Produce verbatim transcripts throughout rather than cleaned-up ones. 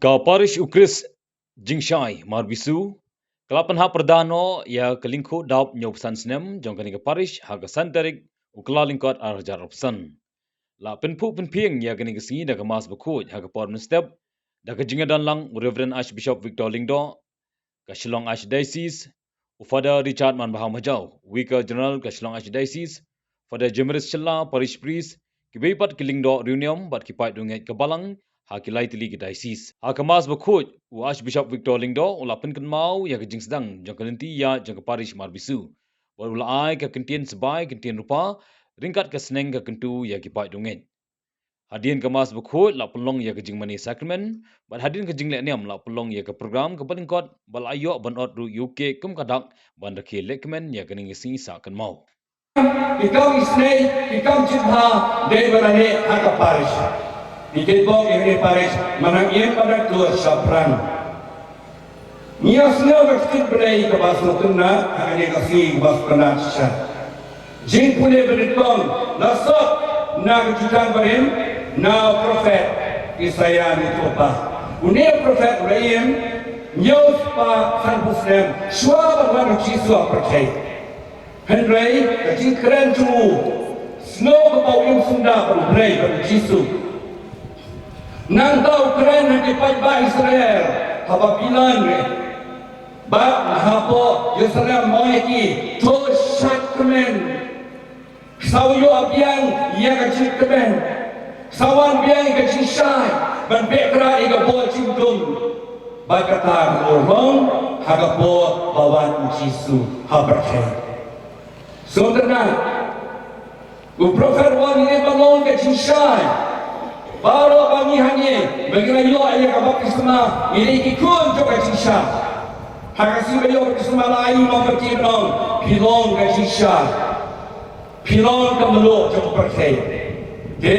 Ka Parish U Khrist Jingshai Marbisu ka la pynhap pyrda noh ïa ka lyngkhuh dap hynñiewphew san snem jong kane ka parish ha ka san tarik u Kyllalyngkot arhajar arphew san. La pynphuh pynphieng ïa kane ka sngi da ka Mass bakhuid ha ka por mynstep da ka jingïadon lang u Reverend Archbishop Victor Lyngdoh, ka Shillong Archdiocese, u Father Richard Manbha Majaw, Vicar General ka Shillong Archdiocese, Father Jemrith Shylla, Parish Priest, kiwei pat ki lyngdoh riewniam bad ki paidbah ngeit ka balang ha ki lai tylli ki diocese. Ha ka Mass bakhuid, u Archbishop Victor Lyngdoh u la pynkynmaw ïa ka jingsdang jong ka lynti ïaid jong ka parish Marbisu bad u la ai ka kyntien sbai kyntien rupa ryngkat ka sneng ka kyntu ïa ki paidbah ngeit. Hadien ka Mass bakhuid la pynlong ïa ka jingmane sakramen bad hadien ka jingleh niam la pynlong ïa ka program kaba lyngkot bad la ïoh ban ot ruh ïa u kek kum ka dak ban rakhe lehkmen ïa kane ka sngi sah kynmaw. Ki kam isynei, ki kam jingpyrkhat dei ban leh ha ka parish. Ki kynbok ïa kane parish, mynta ïa ka dei ka shaphrang. Ngi ïa sngew ka ktien Blei kaba sngewtynnat ha kane ka sngi kaba sngewtynnat shisha. Jingpule ba nyngkong la sot na ka jutang barim na u prophet Isaiah ne u prophet. Une u prophet u la im hynñiew spah sanphew snem shuwa ban wan u Jisu ha pyrthei. Hynrei ka jingkren jong u sngew kaba u im sngewbha bad u Blei bad u Jisu. Nangta u kren ha ki paidbah Israel ha Babilon re. Bad hapoh Jerusalem u ong ïa ki, to shad kmen. Sa wan ïa u biang ïa ka jingkmen. Sa wan biang ïa ka jingshai ban beh krat ïa ka bor jingdum. Bad kata ka long ha ka por ba wan u Jisu ha pyrthei. Sngewtynnat. U prophet u ong ïa ka ban long ka jingshai. Baroh ba ngi hangne ba ngi la ïoh ïa ka baptisma ngi dei ki khun jong ka jingshai. Ha ka sngi ba ïoh baptisma la ai u nongpynim, phi long ka jingshai. Phi long ka mluh jong ka pyrthei. Te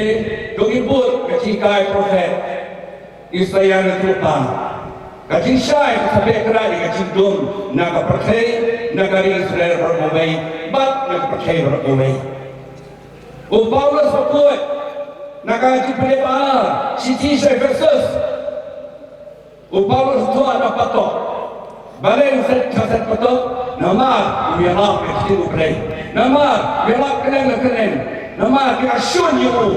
to ngin bud ka jinghikai u prophet Isaiah ne u prophet. Ka jingshai ka sa beh krat ïa ka jingdum na ka pyrthei, na ka ri Israel baroh kawei bad na ka pyrthei baroh kawei. U Paulus u kut na ka jingpule ba ar shithi sha Ephesus. U Paulus u thoh na patok. Balei u set, ka set patok? Namar u ïalap ïa ka ktien U Blei. Namar u ïalap kylleng na kylleng. Namar ki la shun ïa u.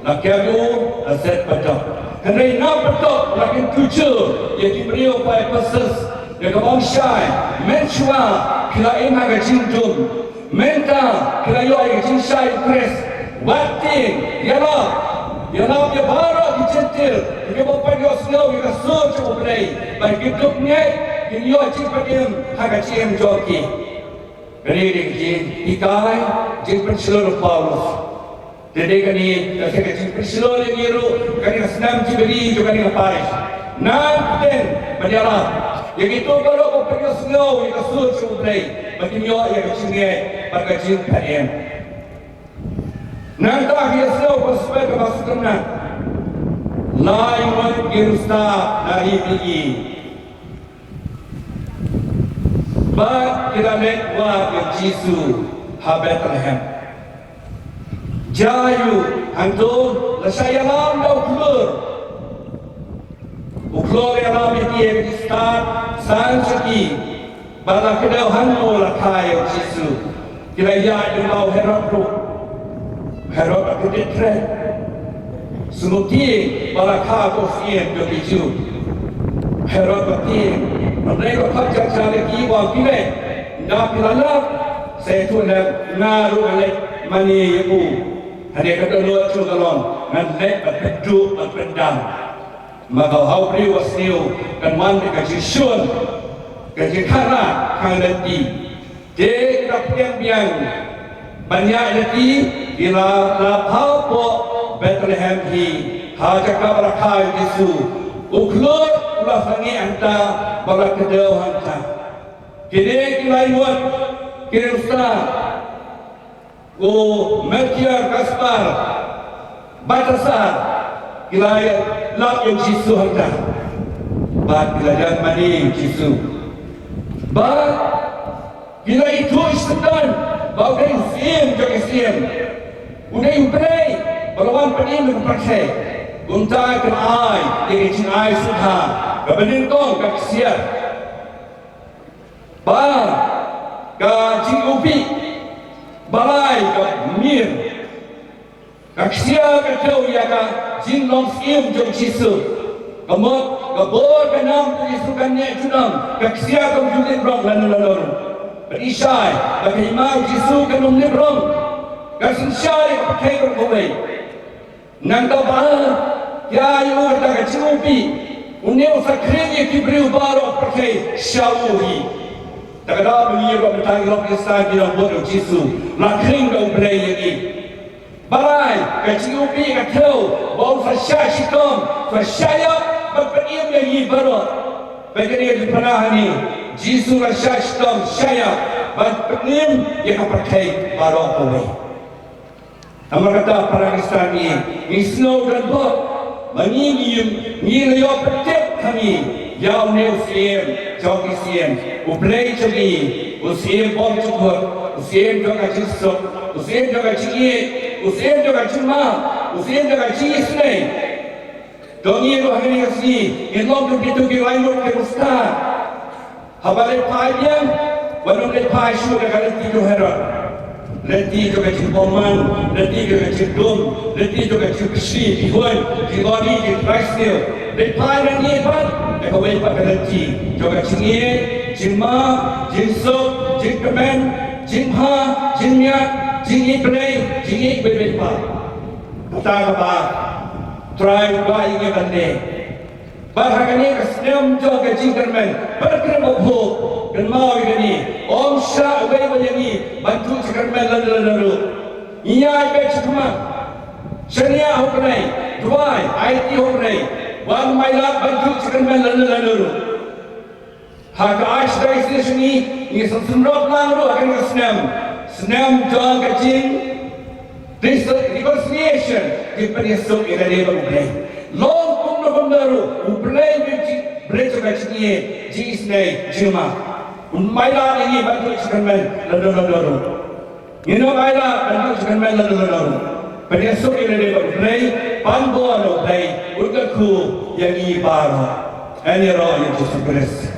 La kem ïa u, la set patok. Hynrei na patok la kyntu jur ïa ki briew ba Ephesus. Ïa ka ba ong shai, mynshuwa ki la im ha ka jingdum. Mynta ki la ïoh ïa ka jingshai u Khrist. Wat tieng, ïalap, ïalap ïa baroh ki Jentil, ïa kiba pynïoh sngew ïa ka sur jong U Blei, ba ki duk ngeit kin ïoh jingpynim ha ka jingim jong ki. Kane dei ka jinghikai, jingpynshlur u Paulus. Te dei kane ka, ka jingpynshlur ïa ngi ruh, kane ka snem Jubili jong kane ka parish. Nang pyrshang ban ïalap ïa kito baroh ba pynïoh sngew ïa ka sur jong U Blei, ba kin ïoh ïa ka jingngeit bad ka jingpynim. Nangta ki ïohsngew ka spet kaba sngewtynnat. Lai ngut ki riewstad na ri Bethlehem. Bad ki la leit wad ïa u Jisu ha Bethlehem. Jia ïa u hangto la shah ïalam da u khlur. U khlur ïalam ïa ki, ïa ki stad san sha ki. Bad la kdew hangno la kha ïa u Jisu. Ki la ïaid lyngba u Herod ruh. Herod ba kyndiat kren. Sngewthuh ba la kha ïa u Syiem jong ki Jiw. Herod ba tieng. Hynrei ba khot jaka ïa ki, u ong, phi leit. Ynda phi la lap, sa ïathuh lem, nga ruh ngan leit mane ïa u. Hynrei ka dohnud jong ka long, ngan leit bad pynduh bad pyndam. Namar ha u briew ba sniew kan wan da ka jingshun, ka jingkhanglad, ka lynti. Te ki la pdiang biang ban ïaid lynti, ki la lap hapoh Bethlehem hi, ha jaka ba la kha ïa u Jisu. U khlur u la sangeh hangta bad u la kdew hangta. Kine ki lai ngut ki riewstad, u Melkior, Gaspar, Baltasar, ki la lap ïa u Jisu hangta. Bad ki la ïaid mane ïa u Jisu. Bad ki la ithuh shisyndon ba u dei u Syiem jong ki syiem. U dei U Blei ba la wan pynim ïa ka pyrthei. Kumta ka ai ïa ka jingai sngewthuh kaba nyngkong, ka ksiar. Ba ka jingïohi ba lai ka mir. Ka ksiar ka thew ïa ka jinglong syiem jong Jisu. Ka mut ka bor ka nam ka Jisu kan ïa junam. Ka ksiar kam ju lip rong lano lano. Bad i shai ba ka hima Jisu kan ym lip rong. Ka synshar ïa ka pyrthei baroh kawei. Nangta ba ïa u kata ka jingïohi, une u sa khring ïa ki briew baroh pyrthei sha u hi. Te ka daw ba ngi ïa ka bynta ki lok Khristan ki nongbud u Jisu, la khring da U Blei ïa ngi. Ba lai ka jingïohi ka thew ba u sa shah shitom, sa shah ïap bad pynim ïa ngi baroh. Ba kane ka jingpynah hangne, Jisu la shah shitom, shah ïap bad pynim ïa ka pyrthei baroh kawei. Namar kata para Khristan ngi, ngi sngew donbok ba ngi, ngi, ngi la ïoh pyntip ha ngi ïa une u Syiem jong ki syiem, U Blei jong ngi, u Syiem bymjukut, u Syiem jong ka jingsuk, u Syiem jong ka jingïeit, u Syiem jong ka jingmap, u Syiem jong ka jingisynei. To ngi ruh ha kane ka sngi ngin long kum kito ki laingut ki riewstad. Haba leit phai biang, wat nym leit phai shuh da ka lynti jong u Herod. Lynti jong ka jingbymman, lynti jong ka jingdum, lynti jong ka jingkyrshi, ki huin, ki lori, ki trai sniew. Leit phai nangne pat da kawei pat ka lynti jong ka jingïeit, jingmap, jingsuk, jingkmen, jingbha, jingmiat, jingïeit Blei, jingïeit beit beit pat. Kata kaba Trai u kwah ïa ngi ban leh. Bad ha kane ka snem jong ka jingkyrmen, bad kyrmen ba phuh, kynmaw ïa kane, ym shah wei wei ïa ngi ban duh jingkyrmen lano lano ruh. Ngi ïai beit shakhmat, shaniah ha U Blei, duwai, aiti ha U Blei, wan mailad ban duh jingkyrmen lano lano ruh. Ha ka Archdiocese ngi, ngi sa synrop lang ruh ha kane ka snem, snem jong ka jing reconciliation, jingpynïasuk ïa lade bad U Blei. Long kumno kumno ruh, U Blei u Blei jong ka jingïeit, jingisynei, jingmap. Un mailad ïa ngi ban duh jingkyrmen lano lano ruh. Ngin ym ailad ban duh jingkyrmen lano lano ruh. Pynïasuk ïa lade bad U Blei, pan bor U Blei un kyrkhu ïa ngi baroh. Yn ïaroh ïa U Jisu Khrist.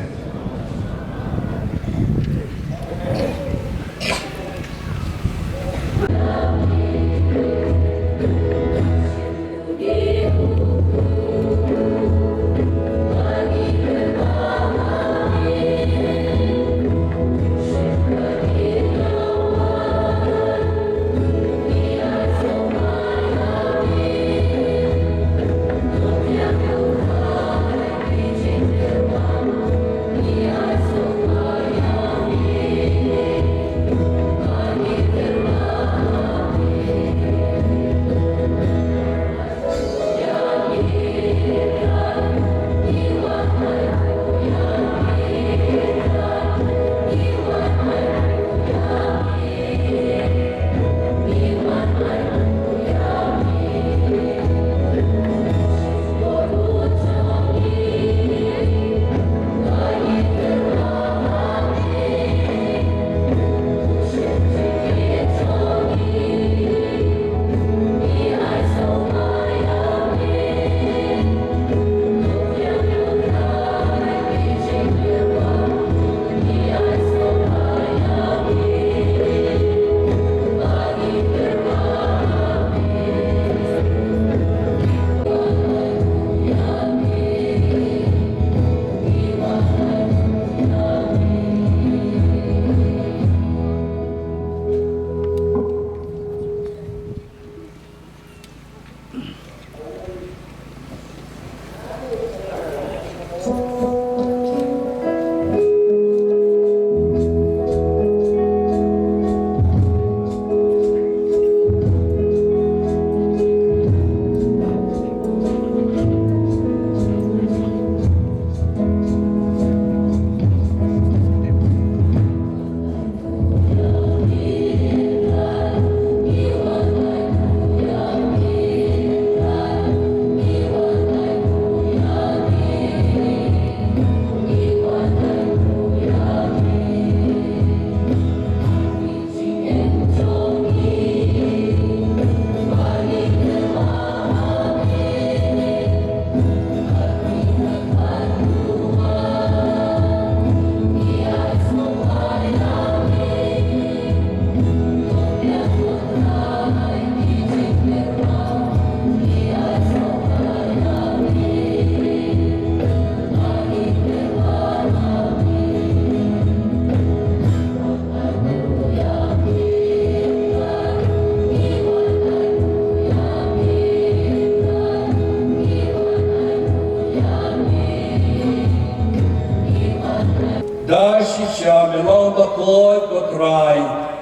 Shisha me long bakhuid, ko Trai,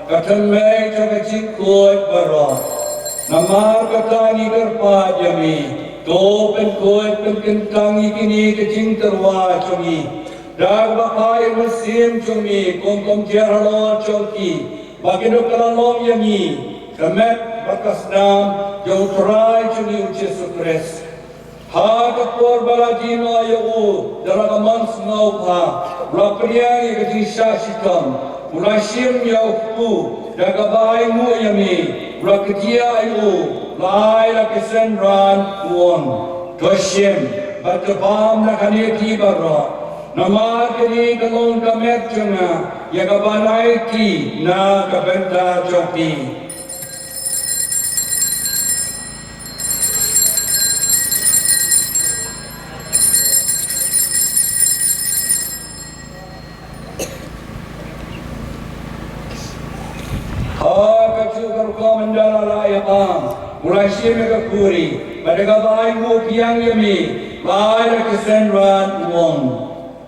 ka thymmei jong ka jingkhuid baroh. Namar kata ngi kyrpad ïa me, to pynkhuid pynkyntang ïa kine ki jingtyrwa jong ngi da kaba phah ïa u Mynsiem jong me kum ka umjer halor jong ki, ba kin ïoh kylla long ïa ngi ka met bad ka snam jong u Trai jong ngi u Jisu Khrist. Ha ka por ba la die noh ïa u da la ka mon sngewbha, u la pdiang ïa ka jingshah shitom, u la shim ïa u kpu da kaba ainguh ïa me, u la kdiah ïa u, u la ai la ki synran, u ong: To shim bad to bam na kane phi baroh, namar kane ka long ka met jong nga, ïa kaban aiti na ka bynta jong phi. Ha kajuh ka rukom ynda la lah ïa bam, u la shim ïa ka khuri, bad da kaba ainguh pdiang ïa me, u la ai la ki synran, u ong: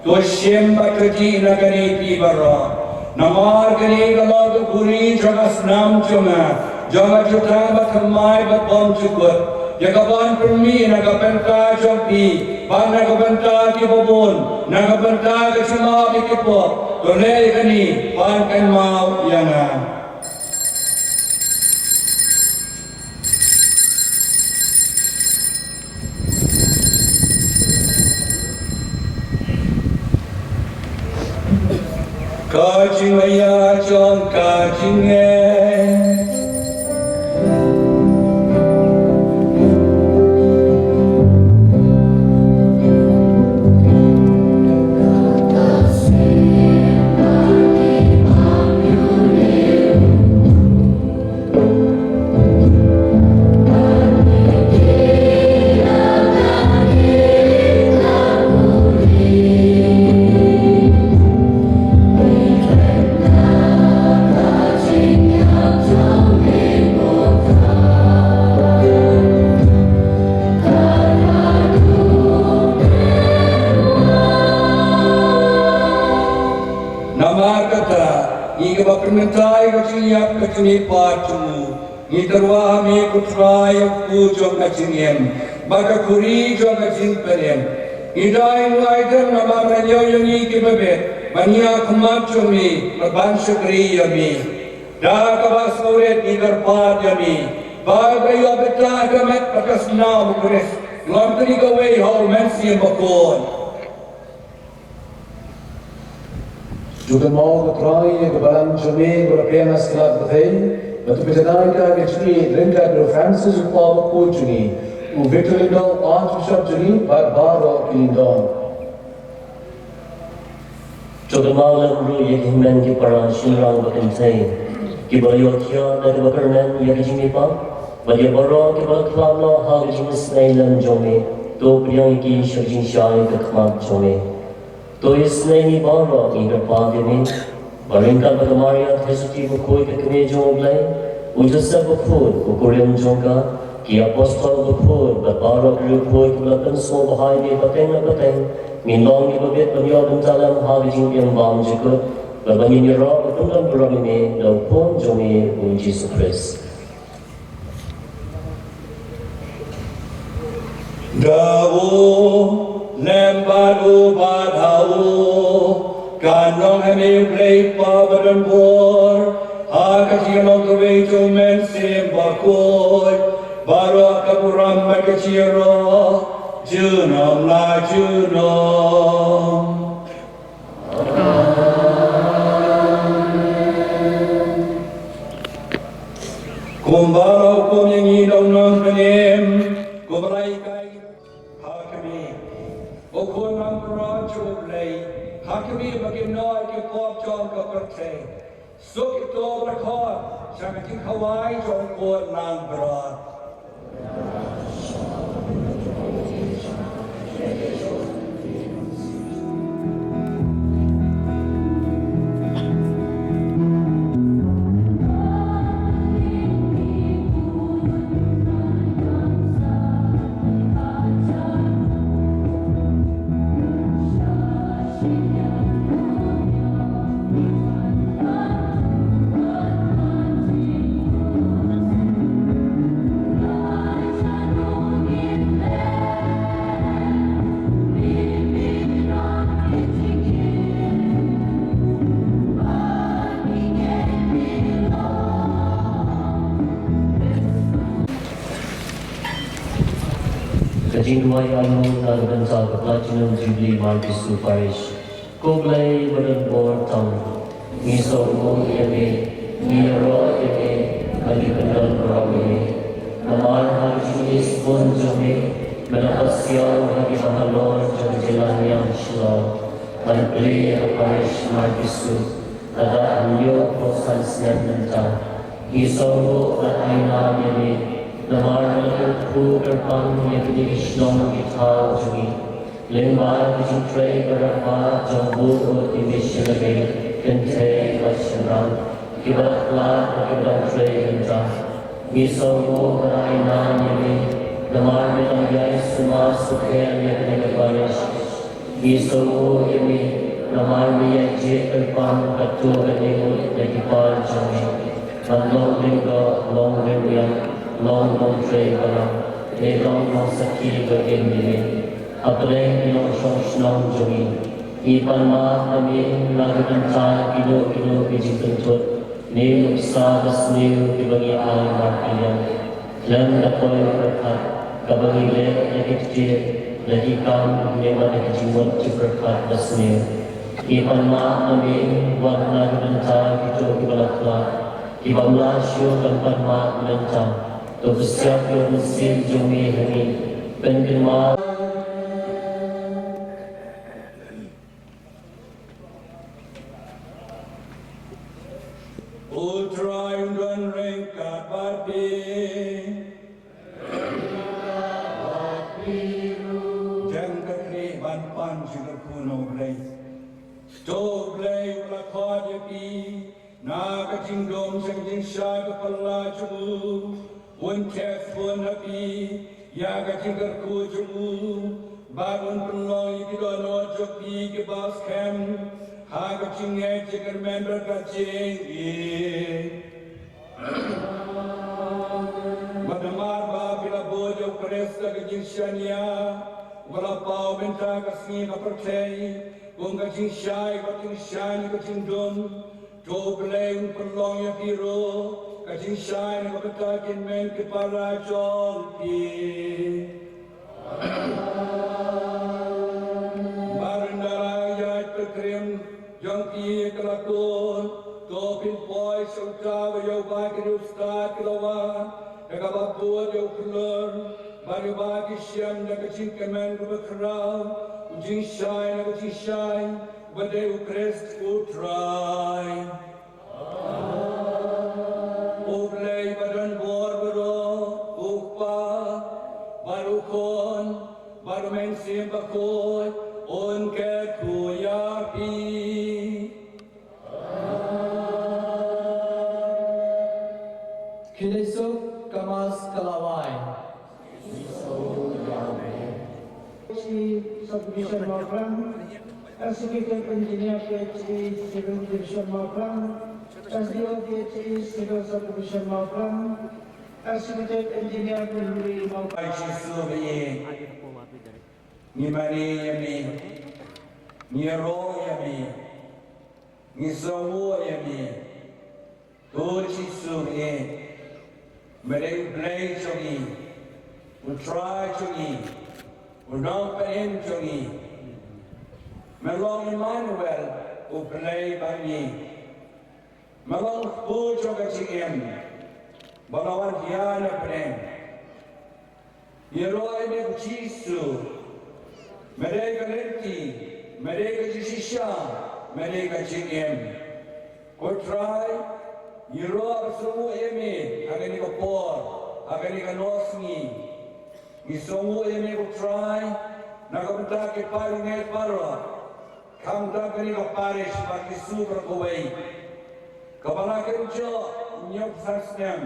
To shim bad to dih na kane phi baroh, namar kane ka long ka khuri jong ka snam jong nga, jong ka jutang bathymmai bad bymjukut, ïa kaban pynmih na ka bynta jong phi bad na ka bynta kiba bun, na ka bynta ka jingmap ïa ki pop. To leh ïa kane ban kynmaw ïa nga. Ka jingmaïa jong ka jingngeit. Namar kata, ngi kiba pynmynta ïa ka jingïap ka jingmihpat jong u, ngi tyrwa ha me ko Trai, ïa u kpu jong ka jingim bad ka khuri jong ka jingpynim. Ngi dei nguh ai dien namar me la ñiew ïa ngi kiba bit ban ïaid ha khmat jong me bad ban shakri ïa me. Da kaba sngewrit ngi kyrpad ïa me ba me ïoh bynta ha ka met bad ka snam u Khrist, ngi long kane kawei ha u Mynsiem Bakhuid. To kynmaw ko Trai ïa ka balang jong me kaba la pdiang ha skyllad pyrthei, bad to pynjanai ïa ka jingïeit ryngkat u Francis u Papa Bakhuid jong ngi, u Victor Lyngdoh u Archbishop jong ngi bad baroh ki lyngdoh. To kynmaw lem ruh ïa ki hynmen ki para shynrang ba kynthei kiba la ïoh thiah da kaba kyrmen ïa ka jingmihpat, bad ïa baroh kiba la khlad noh ha ka jingisynei lem jong me, to pdiang ïa ki sha ka jingshai ka khmat jong me. To isynei ngi baroh ngi kyrpad ïa me, ba ryngkat bad ka Maria Theisotti Bakhuid ka kmie jong U Blei, u Joseph Bakhuid u kurim jong ka, ki apostol bakhuid bad baroh ki riewkhuid kiba la pynsngewbha ïa me pateng ne pateng, ngin long kiba bit ban ïoh bynta lem ha ka jingim bymjukut, bad ba ngin ïaroh bad pyndon burom ïa me da u Khun jong me u Jisu Khrist. Da u, lem bad u bad ha u, kan long ha me U Blei Kpa badonbor, ha ka jinglong kawei jong u Mynsiem Bakhuid, baroh ka burom bad ka jingïaroh junom la junom. Kumba la hukum ïa ngi da u nongpynim, kumba la hikai ha khmih, ko Khun langbrot jong U Blei, ha khmih ba kin noh ïa ki pop jong ka pyrthei. Suk ïa uto uba khot sha ka jingkhawai jong u Khun langbrot. Jingduwai arngut na ka bynta ka Platinum Jubilee Mar Jisu Parish. Ko Blei ba don bor tam, ngi sngewbha ïa me, ngi ïaroh ïa me, ba ngi kyndon baroh ïa me. Namar ha ka jingïaisbun jong me, me la pasiaw ha kiba halor jong ka jylla Shillong ban plie ïa ka Parish Mar Jisu. Lada hynñiewphew san snem mynta, ngi sngewbha ban ai nam ïa me, namar me la kyrkhu kyrpang ïa kine ki shnong ki thaw jong ngi. Lyngba ka jingtrei ba radbah jong baroh ki missionary, kynthei bad shynrang, kiba la khlad bad kiba dang trei mynta. Ngi sngewbha ban ai nam ïa me, namar me dang ïai sumar sukher ïa kane ka parish. Ngi sngewbha ïa me, namar me ïai jied kyrpang katto katne ngut na ki par jong me. Ban long lyngdoh, long rynïeng, long nongtrei balang, ne long nongsakhi ba im ïa me. Hapdeng ki nongshong shnong jong ngi, ngi pan map na me na ka bynta kino kino ki jingpynthut ne nuksa ba sniew kiba ngi ai markylliang. Khlem da poi pyrkhat, kaba ngi leh na ki ktien, na ki kam, ne bad na ki jingmut ki pyrkhat ba sniew. Ngi pan map na me wat na ka bynta kito kiba la khlad, kiba ym lah shuh ban pan map mynta. To pynsiap ïa u Mynsiem jong me ha ngi. Pynkynmaw. U Trai un don ryngkat bad phi. Dang kyrkhu ban pan jingkyrkhu na U Blei. To U Blei uba la khot ïa phi na ka jingdum jong ka jingshai ba phylla jong u, un theh bun ha phi ïa ka jingkyrkhu jong u, bad un pynlong ïa ki dohnud jong phi kiba skhem ha ka jingngeit jingkyrmen bad ka jingïeit. Bad namar ba phi la bud ïa U Khrist da ka jingshaniah, uba la paw mynta ka sngi ha pyrthei kum ka jingshai bad jingshai na ka jingdum, to U Blei un pynlong ïa phi ruh ka jingshai na ka bynta ki hynmen ki para jong phi. Bad ynda la ïaid ka krim jong phi ka la kut, to phin poi sha uta uba ïoh bai ki riewstad ki la wan da kaba bud ïa u khlur, bad ïoh bai ki shem da ka jingkmen kaba khraw, u jingshai na ka jingshai, uba dei U Khrist U Trai. U Blei ba don bor baroh, U Kpa, bad U Khun, bad U Mynsiem Bakhuid, un kyrkhu ïa phi. Khie leit suk, ka Mass ka la wai. Chief Subdivision Mawphlang, Executive Engineer P H E Civil Division Mawphlang, S D O P H E Civil Subdivision Mawphlang, Executive Engineer Primary Mawphlang. Ai Jisu ba ïeit, ngi mane ïa me, ngi ïaroh ïa me, ngi sngewbha ïa me. Ko Jisu ïeit, me dei U Blei jong ngi, U Trai jong ngi, U Nongpynim jong ngi. Me long Immanuel, U Blei bad ngi. Me long Kpu jong ka jingim ba la wan hiar na pdeng. Ngi ïaroh ïa me ko Jisu, me dei ka lynti, me dei ka jingshisha, me dei ka jingim. Ko Trai, ngi ïaroh bad sngewbha ïa me ha kane ka por, ha kane ka nongsngi. Ngi sngewbha ïa me ko Trai na ka bynta ki para bangeit baroh, khamtam kane ka parish Mar Jisu baroh kawei, kaba la kynjoh hynñiewphew san snem.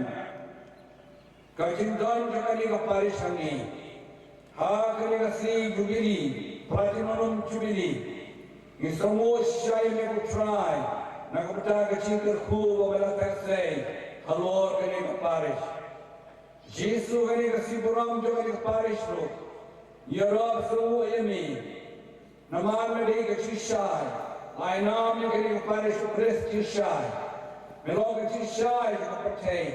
Ka jingdon jong kane ka parish hangne ha kane ka sngi Jubilee, Platinum Jubilee, ngi sngewbha shisha ïa me ko Trai na ka bynta ka jingkyrkhu ba me la theh sei halor kane ka parish. Jisu, kane ka sngi burom jong kane ka parish ruh, ngi ïaroh sngewbha ïa me. Namar me dei ka jingshai, ai nam ïa kane ka parish U Khrist jingshai. Me long ka jingshai ka pyrthei.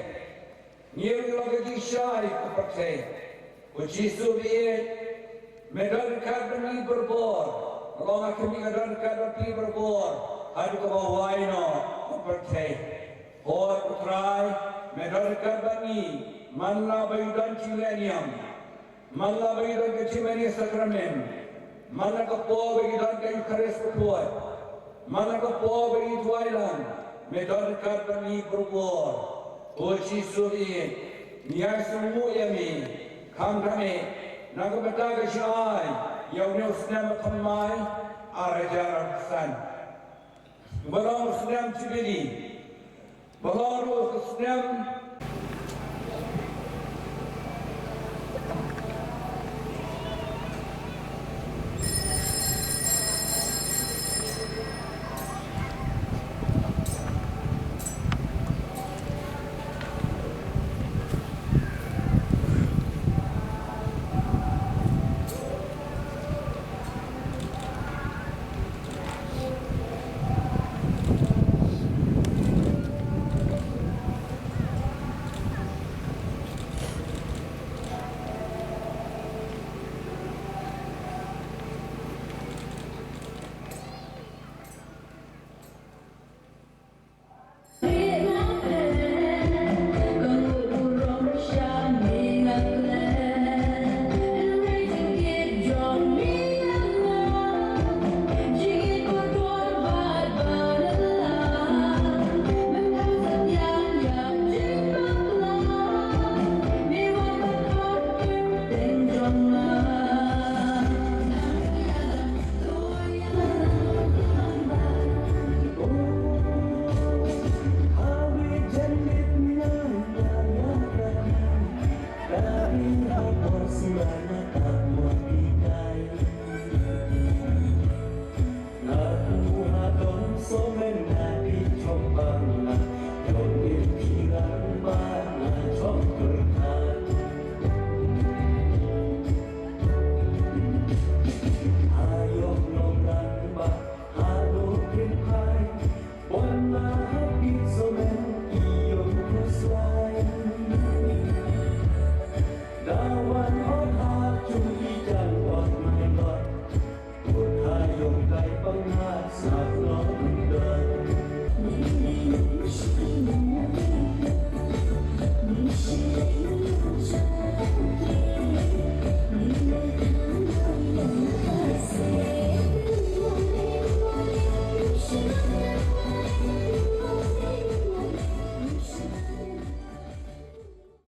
Ngi ruh ngi long ka jingshai ka pyrthei. Ko Jisu ba ïeit, Me don ryngkat bad ngi barabor. Nga ong ha khmih, nga don ryngkat bad phi barabor haduh kaba wai noh u pyrthei. Hooid ko Trai, me don ryngkat bad ngi man la ba ngi don jingeh niam, man la ba ngi don ka jingmane sakramen, man la ka por ba ngi don ka Eukharist ka phuid, man la ka por ba ngi duwai lang, me don ryngkat bad ngi barabor. Ko Jisu, ngi ïasngewbha ïa me, khamtam eh na ka bynta ka jingai ïa une u snem ba thymmai ar hajar arphew san, ba long u snem Jubili, ba long ruh u snem